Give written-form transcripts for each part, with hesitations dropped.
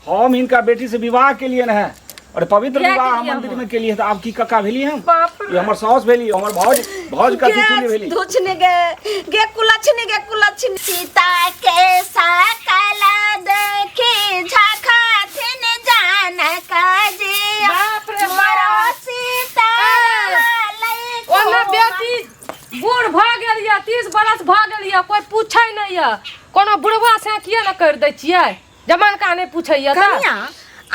हम हिनका बेटी से विवाह केलियनि है और पवित्र बियाह विवाह हम केलियै मंदिर हम। में केलियै तऽ आब की कक्का भेली हम बाप रे। ई हमर साउस भेली हमर भौज भौज कथी तुल्य भेली धुछनी गे गे कुलछनी गे कुलछनी सीता के सकल देखी झखाथिन जानक जी बाप रे मोरो बाप। सीता ए, ओना बेटी बूढ़ भऽ गेल यऽ 30 बरस भऽ गेल यऽ कोई पूछै नहि यऽ कोनो बुढ़वा से किया ने करि दै छियै जमानका नहि पूछैया तऽ कनिया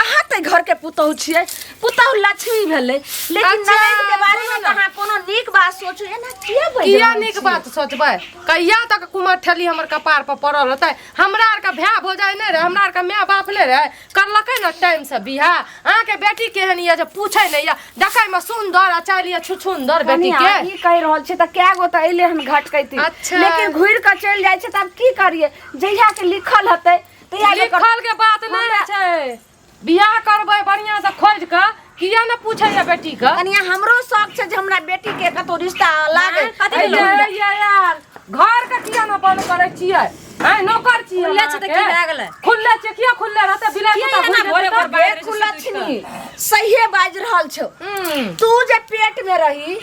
अहाँ तऽ घर के पुतहु छियै पुतहु लक्ष्मी भेलै लेकिन अच्छा, ननैद के बारे में सुनू तऽ ने। अहाँ कोनो नीक बात सोचू एना किया बाजि किया रहल नीक छियै? बात सोचबै कहिया तक कुमार ठेली हमर कपार पर पड़ल रहतै हमरा आरके भाय भौजाइ नहि रहै हमरा आरके माय बाप नहि रहै करलकै ने टाइम से बियाह अहाँके बेटी केहन यऽ जे पूछै नहि यऽ देखैमे सुन्दर आ चालि यऽ छुछुन्दर बेटी कनिया, के ई कहि रहल छै तऽ कए गो तऽ अइले हन घटकैती अच्छा। लेकिन घुरि कऽ चलि जाइ छै तऽ आब की करियै जहिया के लिखल हेतै तहिया के कर- लिखल के बात नहि हमरा- छै बियाह करबै बढ़िआँ से खोजि कऽ किया ने पूछैया बेटी के कनिया हमरो शौक छै जे हमरा बेटी के कतौ रिश्ता लागे कथी अरे ये यार घर के किया ने बंद करै छियै आँय नौकर छियै खुलले छै तऽ की भए गेलै? खुलले छै किया खुलले रहतै बिलाइ किया कुत्ता एना घुसि भोरे जेतै भोर तऽ? बाजि रहै छै कुलक्षणी सहिए बाजि रहल छौ हम्म, तू जे पेट में रही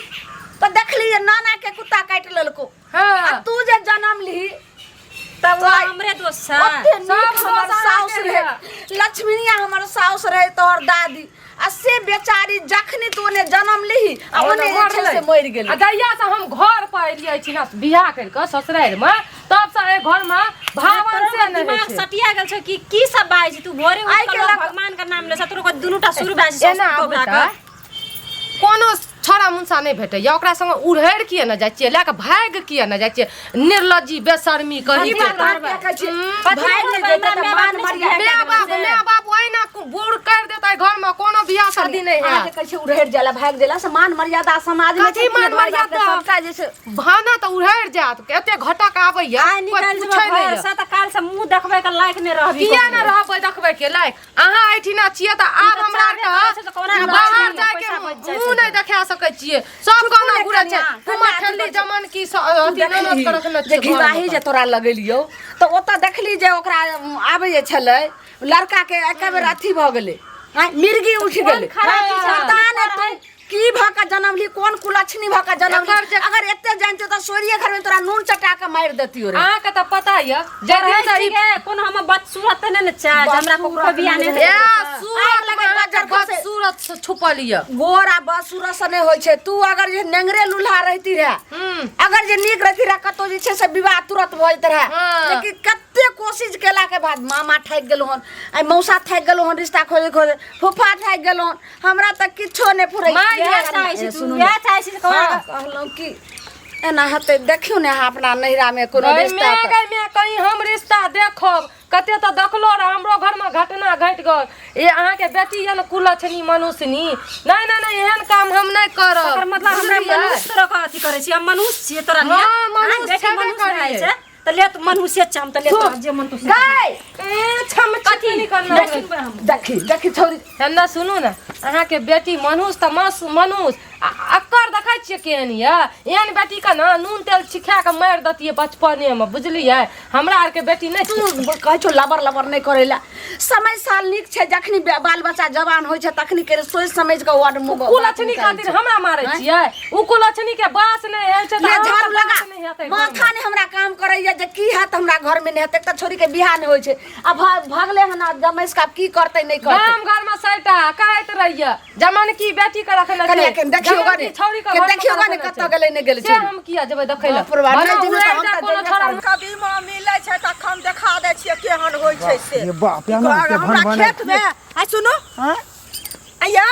तऽ देखली जे नाना के कुत्ता काटि लेलको हँ आ तू जे जन्म ली तब वो हमरे दोस्त छै ओते नीक सब हमर दोस्त साउस अहाँके रहे लक्ष्मीनिया हमर साउस रहे तोहर दादी आ से बेचारी जखनी तू ओने जन्म लीही आ ओने जे छै से मरि गेलै आ जहिया से हम घर पर एलियै छी ना बियाह करि कऽ ससुरारि मे तब से एहि घर मे भावन से नहि होइ दिमाग छै। सटिया गेल छै कि की सब बाजै छै तू भोरे उठि आइ कऽ के लोग लग- भगवान के नाम ले छै तोरो के दुनू टा शुरू भए जाइ छै एना साउस आबू पुतोह भए तऽ कऽ। कोनो छौड़ा मुनसा नहि भेटैया ओकरा संगे उड़हरि किए ने जाइ छियै लए कऽ भागि किए ने जाइ छियै निर्लज्जी बेशर्मी कही ई बात अहाँ किया कहै छियै? भागि नहि जेतै तऽ मान मर्यादा माय बाप माय बाप ओहिना बूढ़ करि देतै घरमे कोनो बियाह शादी नहि अहाँ हैत जे कहै छियै उड़हरि जाला भागि गेला से मान मर्यादा समाज में कथी छै, मान भाइ बाप के मर्यादा? सबटा जे छै भाना तऽ उड़हरि जायत एते घटक आबैया आइ कोइ निकलि पूछै जेबै नहि घर यऽ। से तऽ काल्हि से मुँह देखबै के लायक नहि रहबी किया ने रहबै देखबै के लायक अहाँ एहिठिना छियै तऽ आब तऽ हमरा चाहबे करै छै तऽ कोना आरके हमरा बाहर छियै, जायके पैसा बचि जाइ मुँह छै नहि देखा सकै छियै सब कोना ने घुरै छै कनिया, कुमार कनिया, ठेली अथी जमन की अथी ननद के रखने जे छियै घिवाही जे तोरा लगेलियौ तऽ ओतऽ देखली जे ओकरा आबै जे छलै लड़का के एके बेर अथी भऽ गेलै आँय, मिर्गी उठि गेलै खराबी छै। पता नहि तू की भऽ कऽ जनम ली कोन कुलक्षणी भऽ कऽ जनम एकर ली जे- अगर एते जानते तऽ सोरिये घर में तोरा नून चटा कऽ मारि देतियो रे अहाँके तऽ पता यऽ जे दिन से ई कोनो हमर बदसूरत तऽ नहि ने छै जे हमरा कोइ बियाह नहि ए हेतै सूरत आगि लगै मे बज्जर अहाँके खसै। बदसूरत से छुपल यऽ गोर आ बसुरत से नहि होइ छै तू अगर जे नेंगरे लूल्हा रहती रहे अगर जे नीक रहती रहे कतौ जे छै से विवाह तुरंत भऽ जैत रहे लेकिन कते कोशिश केला के बाद मामा थाकि गेलो हन आइ मौसा थाकि गेलो हन रिश्ता खोजे खोजे फूफा थाकि गेलो हन हमरा तऽ किछो नहि फुरै माय इएह चाहै छी तू इएह चाहै छी जे कहुना कहलहुँ कि एना हेतै देखियौ ने अहाँ अपना नैहरामे कोनो गै रिश्ता माय तऽ गै माय कहीं हम रिश्ता देखब कते तऽ देखलो रह हमरो घरमे घटना घटि गेल ए अहाँके बेटी यऽ ने कुलक्षणी मनुष्यनी नहि नहि नहि एहन काम हम नहि करब एकर मतलब हमरा बुझलियै? मनुष्य तरह के अथी करै छी हम मनुष्य छियै तोरा लिए हँ, मनुष्य बेटी छेबे मनुष्य रहै करियै। छै तऽ ले तू मनुष्य छै हम तऽ ले तोरा जे मन तू से गै ए छम कथी कथी करना नहि सुनबै हम देखी देखी छौरी हमरा सुनू ने अहाँके बेटी मनुष्य तऽ मस मनुष्य आ अक्कर देखै छियै केहन यऽ एहन बेटीके ने नून तेल छिखा कऽ मारि दैतियै बचपनेमे बुझलियै हमरा आरके बेटी नहि तू कहै छौ लबर लबर नहि करै लए समय साल नीक छै जखनी बाल बच्चा जवान होइ छै तखनी के सोचि समझि कऽ वार्ड मुँह कुलक्षणी खातिर हमरा मारै छियै ओ कुलक्षणी के बास नहि होइ छै तऽ ले अहाँके झाड़ू लगा बास नहि हेतै घरमे। माथा नहि हमरा काम करैया जे की हैत हमरा घरमे नहि हेतै एक तऽ छोरीके बियाह नहि होइ छै आ भगले हन आ जमैस के आब की करतै नहि करतै गाम घर में सैटा कहैत रहिए जमन की बेटी के रखने कनिया छै के देखियौ जमन गने की छौरी के के घर में देखियौ गने रखने कतऽ छै। गेलै नहि गेलै से छोरी हम किया जेबै देखै लए बाप रे बाप, भला नहि जेबै तऽ उड़ारि हम जाय तऽ कोनो जेबे छौड़ा करबै। कदीमा मिलै छै तखन देखा दै छियै केहन होइ छै से रे बाप, एना के हमरा भन भन खेत मे आ सुनू आइयो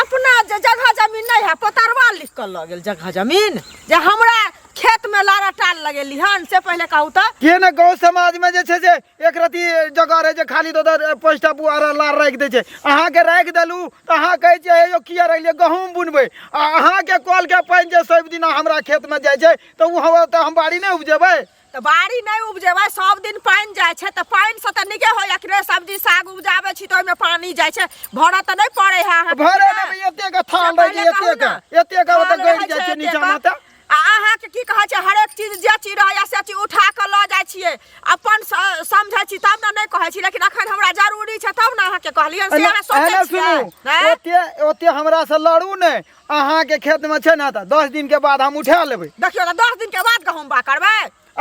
अपना जे जगह जमीन नहि है पोतरवा लिख कऽ लऽ गेल जगह जमीन जे हमरा खेत मे लारा टाल लगेली हन से पहिले कहू तऽ के ने गाँव समाज में जे छै से एक रति जगह रहै छै खाली तऽ ओतऽ 5टा बुआरा लार राखि दै छै। अहाँके राखि देलहुँ तऽ अहाँ कहै छियै हे यौ किया रखलियै, गहूँम बुनबै। आ अहाँके कलके पानि जे सब दिना हमरा खेतमे जाइ छै तऽ ओ तऽ हम बाड़ी नहि उपजेबै। तऽ बाड़ी नहि उपजेबै, सब दिन पानि जाइ छै तऽ पानिसँ तऽ नीके होइए कि नहि? सब्जी साग उपजाबै छी तऽ ओहिमे पानि जाइ छै, भरऽ तऽ नहि पड़ै है अहाँके। भरे नहि, एतेक थाल रहै छै, एतेक एतेक ओतऽ गड़ि जाइ छै नीचाँमे तऽ। आ अहाँके की कहै छै हरेक चीज जे चीज रहैए से चीज उठा कऽ लऽ जाइ छियै अपन समझै छी तब ने नहि कहै छी लेकिन अखन हमरा जरूरी छै तब ने अहाँके कहलियै से अहाँ सोचै एना छियै सुनू आँय? ओते ओते हमरा से लड़ू नहि अहाँके खेतमे छै ने तऽ 10 दिन के बाद हम उठा लेबै देखियौ तऽ 10 दिन के बाद गहूँम बा करबै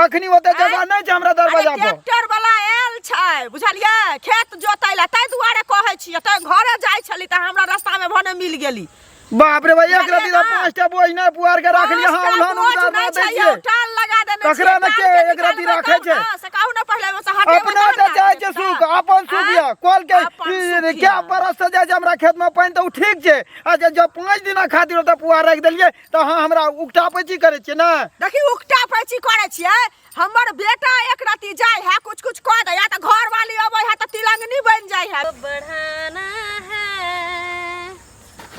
अखनी ओते जगह नहि छै हमरा अरे दरवाजा पर ट्रैक्टर वाला आयल छै बुझलियै खेत जोतै लए ताहि दुआरे कहै छियै तैं घरे जाइ छली तऽ हमरा रास्तामे भने मिल गेली बाप रे भाई एक बुझलियै रति ना? 5टा बोझ नहि पुआर के राखलियै अहाँ पाँचटा उल्हन बोझ उतार नहि दै छै छियै यौ, टाल लगा देने ककरा छियै, ने टाल के के एक रति निकालबै राखै तब छै? ने, से कहू ने पहिले ओहिसँ हटेबै अपना तहन तऽ ने चाहै छै सुख अपन सुख आँय? यऽ कल के अपन सुख क्या यऽ। बरस से जाइ छै हमरा खेत में पानि तऽ ओ ठीक छै आ जे जब 5 दिना खातिर ओतऽ पुआर राखि देलियै तऽ अहाँ हमरा उकटा पैची करै छियै ने देखी उकटा पैची करै छियै हमर बेटा एक रति जाइ है कुछ कुछ कऽ दैया तऽ घरवाली अबै है तऽ तिलंगनी बनि जाइ है बढ़ाना है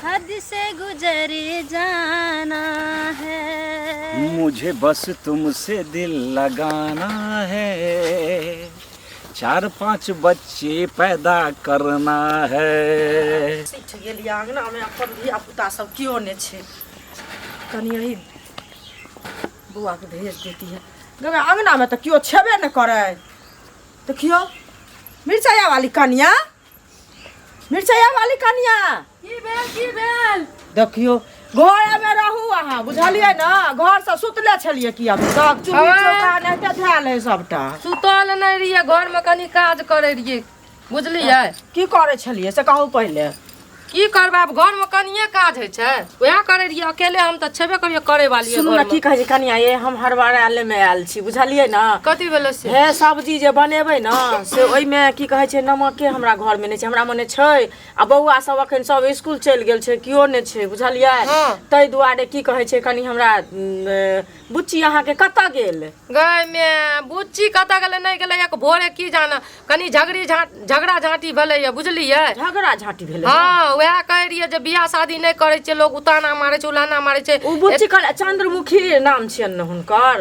हद से गुजर जाना है मुझे बस तुमसे दिल लगाना है 4-5 बच्चे पैदा करना है सीख गेलियै अङ्गनामे अपन धिया पुता सब केओ नहि छै कनि एहि बौआके भेज देती है गमे अङ्गनामे तऽ केओ छेबे नहि करै देखियौ मिरचाइया वाली कनिया मिरचाइया वाली कनिया की भेल की भेल देखियौ घरेमे रहू अहाँ बुझलियै ने घरसँ सुतले छलियै की अभी तक चूल्ही चौका एनाहिते धयल है सबटा सुतल नहि रहियै घरमे कनि काज करै रहियै बुझलियै की करै छलियै से कहू पहिले की करबै आब घरमे कनिये काज होइ छै वएह करै रहियै अकेले हम तऽ छेबे करियै करै वाली सुनू ने की कहै छै कनिया ये हम हड़बड़ाले मे आयल छी बुझलियै ने कथी भेलै से हे सब्जी जे बनेबै ने से ओहिमे की कहै छै नमके हमरा घरमे नहि छै हमरा मने छै आ बौआ सब अखन सब स्कूल चलि गेल छै केओ नहि छै बुझलियै हँ। ताहि दुआरे की कहै छै कनि हमरा बुच्ची अहाँके कतऽ गेल गय मे बुच्ची कतऽ गेलै नहि गेलै एक भोरे की जाना कनि झगड़ी झगड़ा झाँटी भेलै यऽ बुझलियै झगड़ा झाँटी भेलै हँ वएह कहै रहियै जे बियाह शादी नहि करै छै लोग उताना मारै छै उलाना मारै छै ओ बुच्ची कहल चंद्रमुखी नाम छियनि ने हुनकर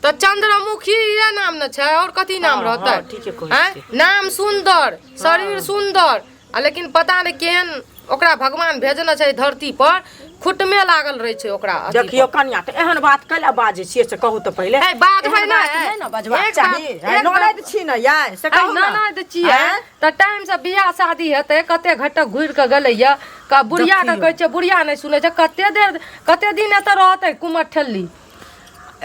तऽ चंद्रमुखी इएह नाम ने छै और कथी नाम हँ, रहतै हँ, ठीके कहै आँय? छियै। नाम सुन्दर शरीर सुन्दर आ लेकिन पता नहि केहन ओकरा भगवान भेजने छै धरती पर खुटमे लागल रहै छै ओकरा अथी देखियौ पर। कनिया तऽ एहन बात कैला बाजै छियै से कहू तऽ पहिले ए, बाजबै एहन बात नहि। नहि ने बजबाक एक चाही बात- ए, एक बात- ननैद छी ने यै से आइ कहू ने ननद छियै आँय? तऽ टाइम से बियाह शादी हेतै कते घटक घुरि कऽ गेलैया क बुढ़िया के देखियौ। कहै छै बुढ़िया नहि सुनै छै कते देर कते दिन एतऽ रहतै कुमर ठेली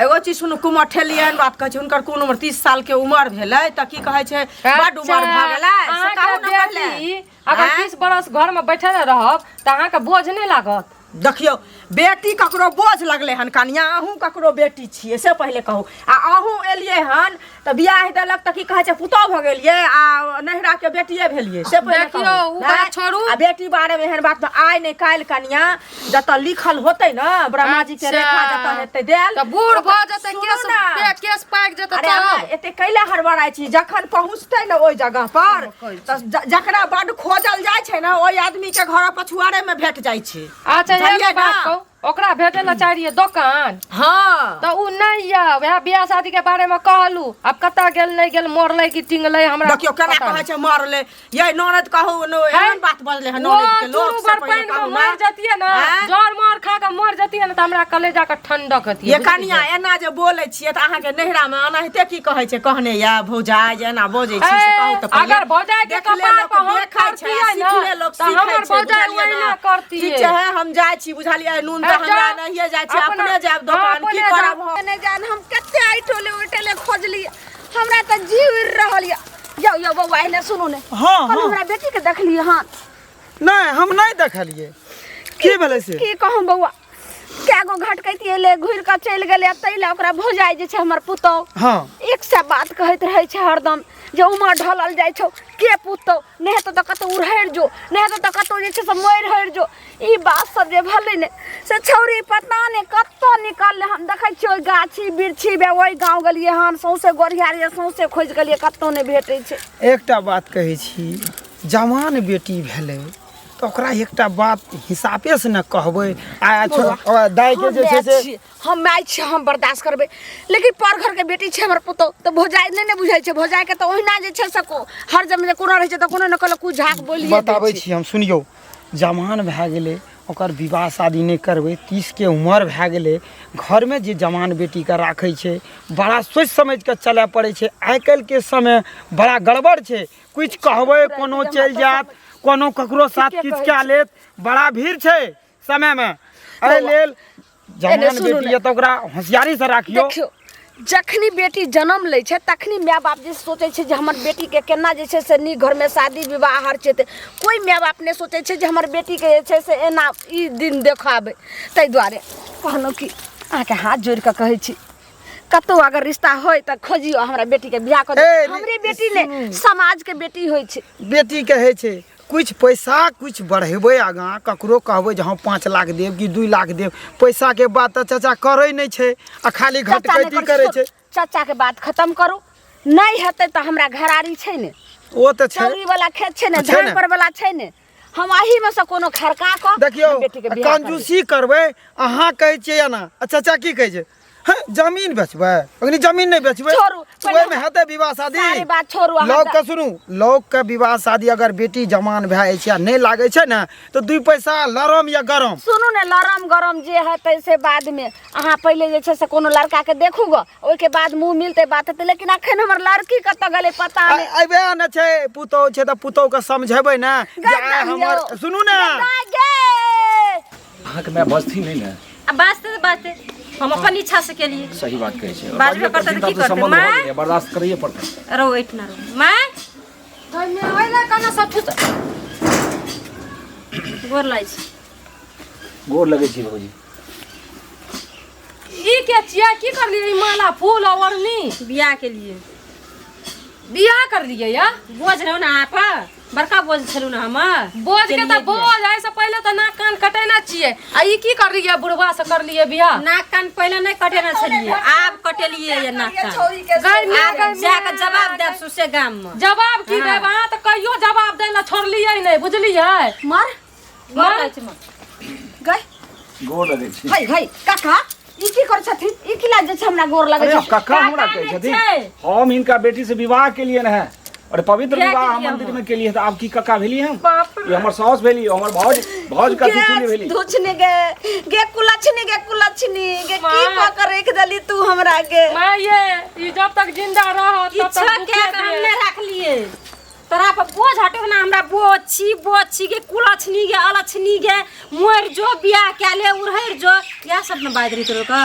एगो चीज सुनू कुमर ठेली एहन बात कहै छै हुनकर कोन उमर 30 साल के उमर भेलै तऽ की कहै छै बड उमर भऽ गेलै से कहू अहाँके ने पहिले बेटी अगर आँय? 30 बरस घरमे बैठल रहब तऽ अहाँके बोझ नहि लागत देखियौ बेटी ककरो बोझ लगलै हन कनिया अहूँ ककरो बेटी छियै से पहिले कहू आ अहूँ एलियै हन तऽ बियाह देलक तऽ की कहै छै पुतोह भऽ गेलियै आ नैहराके बेटिए भेलियै से पहिले देखियौ, कहू उ बात नहि? छोड़ू। आ बेटी बारेमे एहन बात तऽ आइ नहि काल्हि कनिया जतऽ लिखल होतै ने ब्रह्मा जी के रेखा जतऽ हेतै देल तऽ बूढ़ भऽ जेतै सुनू केस ने। केस पाकि जेतै अरे अहाँ तब एते कैला हड़बड़ाइ छी जखन पहुँचतै ने ओहि जगह पर तऽ जकरा बड खोजल जाइ छै ने ओहि आदमी के घर पछुआरे में भेट जाइ छै अच्छा बुझलियै एगो बात ने? कहू ओकरा भेजै लए चाह रहियै दोकान हँ तऽ उ नहि यऽ वएह बियाह शादी के बारे में कहलू आब कतऽ गेल नहि गेल मरलै कि टिंगलै हमरा देखियौ केना पता कहै नहि। छै मरलै ये ननद कहू न एहन बात बजलै हन ओ ननद के लोक चुरू से बर पहिले पानि कहू में ने मर जतियै ने आँय? जर मार खा के मर जतियै ने तऽ हमरा कलेजा के ठंडक हेतियै ये कनिया एना जे बोलै छियै तऽ अहाँके नैहरा मे एनाहिते की कहै छै कहने या भौजाइ जे एना बजै छी से कहू तऽ पहिले अगर भौजाइ के देखले कपार लोक पर हम देखै छै आ करतियै ने, सिखले लोक तऽ सीखै हमर छै भौजाइ बुझलियै ओहिना ने करतियै। ठीक छै हम जाइ छी बुझलियै नून तऽ ए, हमरा जाउ। नहिये जाइ छी अपना- अपने जायब हँ, दोकान की अपने करब जाउ। हम नहि जान हम कते एहि टोले ओहि टोले खोजली हमरा तऽ जी उड़ि रहल यऽ यौ यौ बौआ एने सुनू ने हँ, कल हँ। हमरा बेटी के देखलियै हन नहि हम नहि देखलियै की भेलै से की कहूँ बौआ कए गो घटकैती एलै घुरि कऽ चलि गेलै ताहि लए ओकरा भौजाइ जे छै हमर पुतहु हँ एक सए बात कहैत रहै छै हरदम जे उमर ढलल जाइ छौ के पुतहु नहि हेतौ तऽ कतहु उड़हरि जो नहि हेतौ तऽ कतहु जे छै से मरि हरि जो ई बात सब जे भेलै ने से छौरी पता नहि कतऽ निकललै हम देखै छियै ओहि गाछी बिरछी बे ओहि गाँव गेलियै हन सौंसे गोरिया सौंसे खोजि गेलियै कतहु नहि भेटै छै एकटा बात कहै छी जवान बेटी भेलै तऽ ओकरा एकटा बात हिसाबेसँ ने कहबै आ दाइके जे छै से हम माय छियै हम बर्दाश्त करबै लेकिन पर घरके बेटी छै हमर पुतहु तऽ भौजाइ नहि ने बुझै छै भौजाइके तऽ ओहिना जे छै से हर जम जे कोनो रहै छै तऽ कोनो ने कोनो कुछ झाक बोलिए बताबै छी हम सुनियौ जवान भए गेलै ओकर विवाह शादी नहि करबै। 30के उमर भए गेलै, घरमे जे जवान बेटीके राखै छै बड़ा सोचि समझिके चलय पड़ै छै। आइ काल्हिके समय बड़ा गड़बड़ छै, किछु कहबै कोनो चलि जायत, कोनो ककरो साथ किछु कए लेत, बड़ा भीड़ छै समयमे। एहि लेल जवान सुनू बेटी ने। यऽ तऽ ओकरा होशियारीसँ राखियौ। देखियौ, जखनी बेटी जन्म लै छै तखनी माय बाप जे सोचै छै जे हमर बेटीके केना जे छै से नीक घरमे शादी विवाह हर छै, तऽ कोइ माय बाप नहि सोचै छै जे हमर बेटीके जे छै से एना ई दिन देखाबै। ताहि दुआरे कहलहुँ कि अहाँके हाथ जोड़ि कऽ कहै छी, कतहु अगर रिश्ता होय तऽ खोजियौ, हमरा बेटीके बियाह कऽ ए, दियौ। हमरे बेटी नहि, समाजके बेटी होइ छै। बेटीके होइ छै किछु पैसा किछु बढ़ेबै आगाँ, ककरो कहबै जे हम 5 लाख देब कि 2 लाख देब, पैसाके बात तऽ चाचा करै नहि छै आ खाली चाचा नहि घटकैती करै छै। चाचाके बात खतम करू, नहि हेतै तऽ हमरा घरारी छै ने, ओ तऽ छै, चौरी वाला खेत छै ने, छै ने। धान पर वाला छै ने, हम एहिमे से कोनो खरका कऽ देखियौ हम बेटीके बियाह करबै। कंजूसी करबै अहाँ कहै छियै एना, आ चाचा की कहै छै, हँ जमीन बेचबै, अखनी जमीन नहि बेचबै, छोड़ू, पहिले ओहिमे हेतै विवाह शादी। सारी बात छोड़ू, अहाँ लोक के सुनू, लोक के विवाह शादी अगर बेटी जवान भए जाइ छै आ नहि लागै छै ने तऽ 2 पैसा लरम या गरम। सुनू ने, लरम गरम जे हेतै से बादमे, अहाँ पहिले जे छै से कोनो लड़काके देखू गऽ, ओहिके बाद मुँह मिलतै बात हेतै। लेकिन अखन हमर लड़की कतऽ गेलै पता नहि। अबे ने छै, पुतहु छै तऽ पुतहुके समझेबै ने जे आइ हमर, सुनू ने, गै, गै। अहाँके माय बजथिन नहि ने? आ बाजते तऽ बाजते, हम अपन इच्छा से केलिए। सही बात कहै छै, बाजबे करतै तऽ की करतै? संबंध भऽ माय? गेलै, बर्दाश्त करैए पड़तै। रहो एहिठिना रहो माय, ओहिमे ओहि कना सब ठुस गोर लागै छी। गोर लगै छी भौजी। ई के छियै, की करलियै ई माला फूल और ओढ़नी? बियाह के लिए। बियाह करलियै या? बोझ रहौ ने अहाँ पर, बड़का बोझ छलू ने हमर। बोझ के तऽ केलियै बोझ, एहिसँ पहिले तऽ नाक कान कटेने छियै, आ ई की करलियै बुढ़वा से करलियै बियाह? नाक कान पहिले नहि कटेने छलियै, आब कटेलियै ये नाक कान। छौरी के गै माय, आब गै जा कऽ माय। जवाब देब सौंसे गाम मे। जवाब की देब? अहाँ तऽ कहियो जवाब दै लए छोड़लियै नहि, बुझलियै? मर गोर लागै छी माँ। गै, गोर लगै छी। है है काका, ई की करै छथिन? ई की लाज जे छै हमरा गोर लगै अरे छै? काका हमरा काका कहै नहि छथिन, छै। हम हिनका बेटी से विवाह केलियनि है और पवित्र बियाह विवाह हम केलियै मंदिर हम। में केलियै, तऽ आब की काका भेली हम? बाप रे। ई हमर साउस भेली, हमर भाउज, भाउज कथी तुल्य भेली? धुछनी गे, गे कुलछनी, गे कुलछनी गे, की माँ। कऽ के राखि देली तू हमरा गे? माय ये, ई जब तक जिंदा रहत तब किछो तक कए दुखे कऽ हम देत। नहि रखलियै, तोरा पर बोझ हटो ना, हमरा बोझ छी, बोझ छी गे कुलछनी गे अलछनी गे, मोर जो बियाह कए ले उड़हरि जो, इएह सब ने बाजि रही तोरो के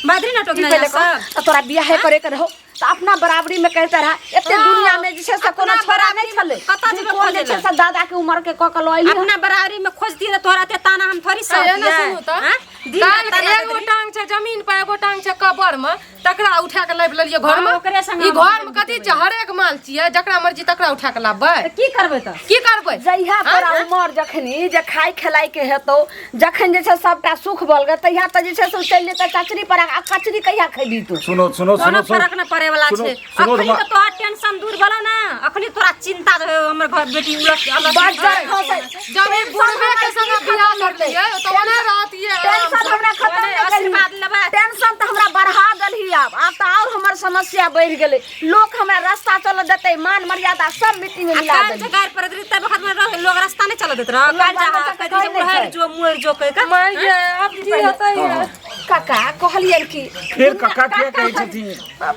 बाजि रही ने ई टोकना पहिले इएह कह, सब। तऽ तोरा बियाहे करे के रहौ तऽ अपना बराबरी में कहते रहा, एते हाँ, दुनिया में जे छै से कोनो अपना छोरा नहि बराबरी में छलै। कतऽ तू जेबै कोन जे खोजै छै लए? से दादा के उमर के कऽ के लऽ एली। अपना बराबरी में खोजती तऽ तोरा एते ताना हम थोड़ी ए ने सहतियै। सुनू तऽ, आँय? दिन रात काल्हि ताना एगो दैत रही। टांग छै जमीन पर, एगो टांग छै कबर में, तकरा उठा के लाबि लेलियै घर में। हाँ, ओकरे संग ई हम घर में कथी छै, हरेक माल छियै, जकरा मर्जी तकरा उठा के लाबबै। तऽ की करबै तऽ? की करबै? जहिया तोरा उमर जखनी जे खाय खेलाय के हेतौ, जखन जे छै सबटा सुख भऽ गेल, तहिया तऽ जे छै से चलि जेतै कचरी पर, आ कचरी कहिया खेबही तू? सुनो सुनो कोनो सुनो सुनो फरक नहि पड़े वाला सुनो छै। सुनो अखनी तऽ तोहर टेंशन दूर भेलौ ने, अखनी तोरा चिंता जे हमर घर बेटी उलट अलग बज्जर खसै। जब ई बुढ़बे के संग बियाह करलियै तऽ ओना रहतियै आराम टेंशन से। हमरा खत्म ओने नहि केलही। आशीर्वाद लेबै। टेंशन तऽ हमरा बढ़ा देलही, आब आब तऽ आओर हमर समस्या बढ़ि गेलै। लोक हमरा रास्ता चलऽ देतै, मान मर्यादा सब मिट्टी में आ मिला काल्हि देलही। जे गारि पड़ैत रही तब वखत में लोग रास्ता नहि चलऽ दैत रहऽ। लोग काल्हि जे बाल अहाँ बच्चा के कहैत रही जे कहै नहि उड़हरि छै। जो मोरि जो कहि कऽ। माय गे, आब की हेतै ये? काका कहलियनि कि फेर काका किया कहै छथिन?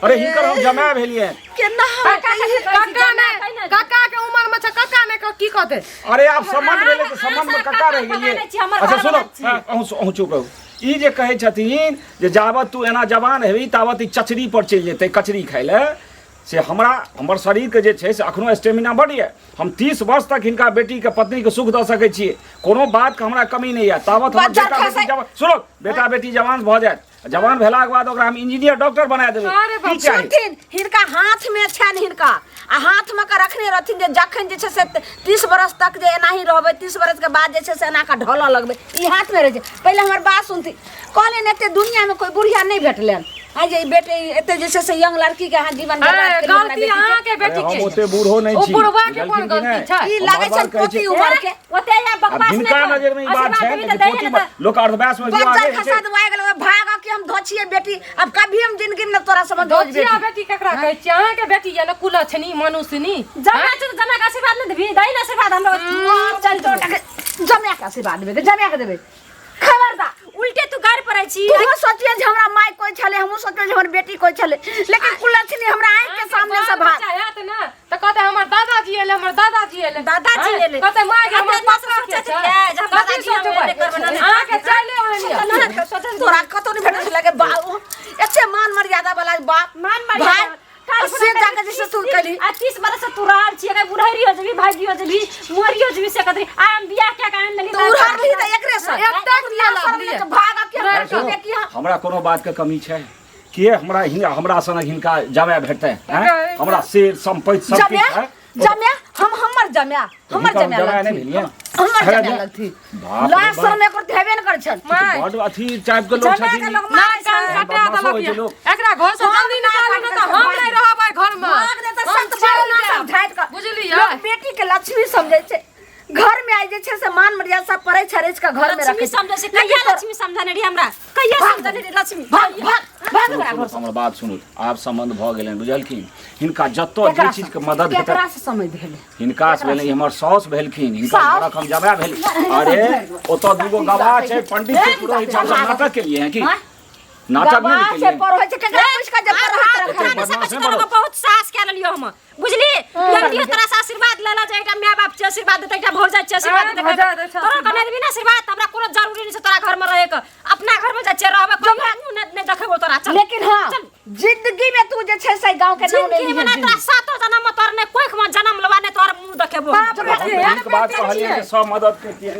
अरे हिनकर हम जमाय भेलियै। केना हम काका ने, काका के उमर में छै, काका ने की कहतै? अरे आब संबंध भेलै तऽ संबंध में काका रहि गेलियै। अच्छा सुनो, अहूँ अहूँ चुप रहू। ई जे कहै छथिन जे जाबत तू एना जवान हेबही ताबत ई चचरी पर चलि जेतै कचरी खाय लए, से हमरा हमर शरीरके जे छै से अखनो स्टेमिना बड्ड यऽ, हम 30 वर्ष तक हिनका बेटीके पत्नीके सुख दऽ सकै छियै, कोनो बातके हमरा कमी नहि यऽ। ताबत हमर बच्चा बेटा बेटी खसै- जवान, सुनो, बेटा बेटी जवान भऽ जायत, जवान भेलाके बाद ओकरा हम इंजीनियर डॉक्टर बना देबै। अरे बाप की चाही? सुनथिन, हिनका हाथ में छनि हिनका, आ हाथ में के रखने रहथिन जे जखन जे छै से 30 बरस तक जे एनाही रहबै, 30 बरस के बाद जे छै से एना के ढलऽ लगबै, ई हाथ में रहै छै। पहिले हमर बात सुनथिन, कहलियनि एते दुनिया में कोइ बुढ़िया नहि भेटलनि, आ जे ई बेटे एते जे छै से यंग लड़की के अहाँ जीवन बर्बाद ए, केलियै हमरा गलती बेटी के। अहाँके अरे बेटी हम के ओते बूढ़ो नहि ओ छी, बुढ़वा के कोन बुझलखिन कि गलती नहि? छै? ई हम लागै बार-बार छनि कहै पोती छी। उमर के। ओते या आब बकवास नहि हिनका कर। नजर में ई बात आशीर्वाद छै देबही कि तऽ दैहे पोती ने तऽ। लोक अर्धवयस में विवाह बच्चा नहि होइ खसा छै। दबाए गेल, भाग कि हम धोछिए बेटी, अब कभी हम जिंदगी में तोरा समझ धोच धोचिया बेटी। बेटी केकरा कहै छियै? अहाँके बेटी ये ने कुलछनी मनुष्यनी। जमा छै तऽ जमा के आशीर्वाद नहि देबही, दही ने आशीर्वाद हमरा। चल तो जमा के आशीर्वाद। आशीर्वाद देबै जमाए के देबै खबरदार उल्टे तू गारि पड़ै छी तू सोचिए जे हमरा माय कोई छले हमहूँ सोचिए जे हमर बेटी कोई छले लेकिन कुलक्षणी हमरा आँखि के सामने से भाग बच्चा हैत ने तऽ कहतै हमर दादाजी एलै हमर दादाजी एलै दादाजी आँय? एलै। कहतै माय गे हमर एते पापा के सोचैत छै रहियै जे हम कथी दादाजी हम सोचबै एलै करबै ने। अहाँके चाइले ओहन यऽ तोरा कतौ नहि भेटै छलै के बाप एते मान मर्यादा वाला बाप मान मर्यादा भाई काल्हि से खुना जाके जे से तू कली आ 30 बरस से तू रहल छी अगर बुढ़ारी हो जेबी भागियो जेबी मरियो जेबी से कतरी आ हम बियाह क्या के आनि लेली तू उड़ल रही तऽ एकरे से एतेक किया लाभलियै? भाग के सुनू, के की हमरा कोनो बात के कमी छै के हमरा हमरा सनक हिनका जमाय भेटतै हैं? हमरा शेर सम्पति सब जम्या किछु है जम्या हम हमर जम्या हमर हिनका हम जम्या जमाय नहि लगथी भेलियै हमर अरे जम्या जे- लगथी बाप रे लाज बाप। शर्म एकर हेबे ने करै छल माय बड अथी टाइप के लोग जमाय के छथिन लोग नाक मारै कान छै कटा बदमाशो देलक होइ छै यऽ। लोक। एकरा घर से जल्दी निकालू ने तऽ हम नहि रहबै घर में भाग दे तऽ हम सत चलि बार जायब। सब झाटि कऽ बुझलियै लोक बेटी के लक्ष्मी समझै छै घर में आई जे छै से मान मर्यादा सब पड़ै छै रचि कऽ घर में लक्ष्मी रखै छै समझै छै कहिया लक्ष्मी समझने रही हमरा कहिया समझने रही लक्ष्मी भाग भाग भाग सुनू, हमरा सुनू, घर से हमर बात सुनू आब संबंध भऽ गेलनि बुझलखिन हिनका जतऽ जे केकरा चीज के मदद हेतै केकरा से समझ भेलै हिनका से भेलै हमर साउस भेलखिन हिनका साउस? घरक हम जमाय भेल अरे ओतऽ दूगो गवाह छै पंडित छै पुरोहित छै हमसब नाटक केलिए हैं की हाँ? नाटक नहि गवाह ने छै केलिए पढ़ै छै केकरा पूछि कऽ जे पढ़ैत एते रखै बदमाश नहि तोरा बनो। बहुत साहस कए लेलियो हम बुझली लेलियो तोरा से आशीर्वाद लेला जे एकटा माय बाप छै आशीर्वाद देतै एकटा भौजाइ छै आशीर्वाद देतै भौजाइ दै छै तोरा कने देबी ने आशीर्वाद त हमरा कोनो जरूरी नहि छै तोरा घर में रहे के अपना घर में जाइ छै रहबे कोनो मुँह नहि नहि देखेबो तोरा चल लेकिन हाँ चल। जिंदगी में तू जे छै से गांव के नाम जिंदगी में ना तोरा सातो जन्म में तोर ने कोख में जन्म लेवा ने तोर मुँह देखेबो बाप रे, हम नीक बात कहलियै जे सब मदद करतियै।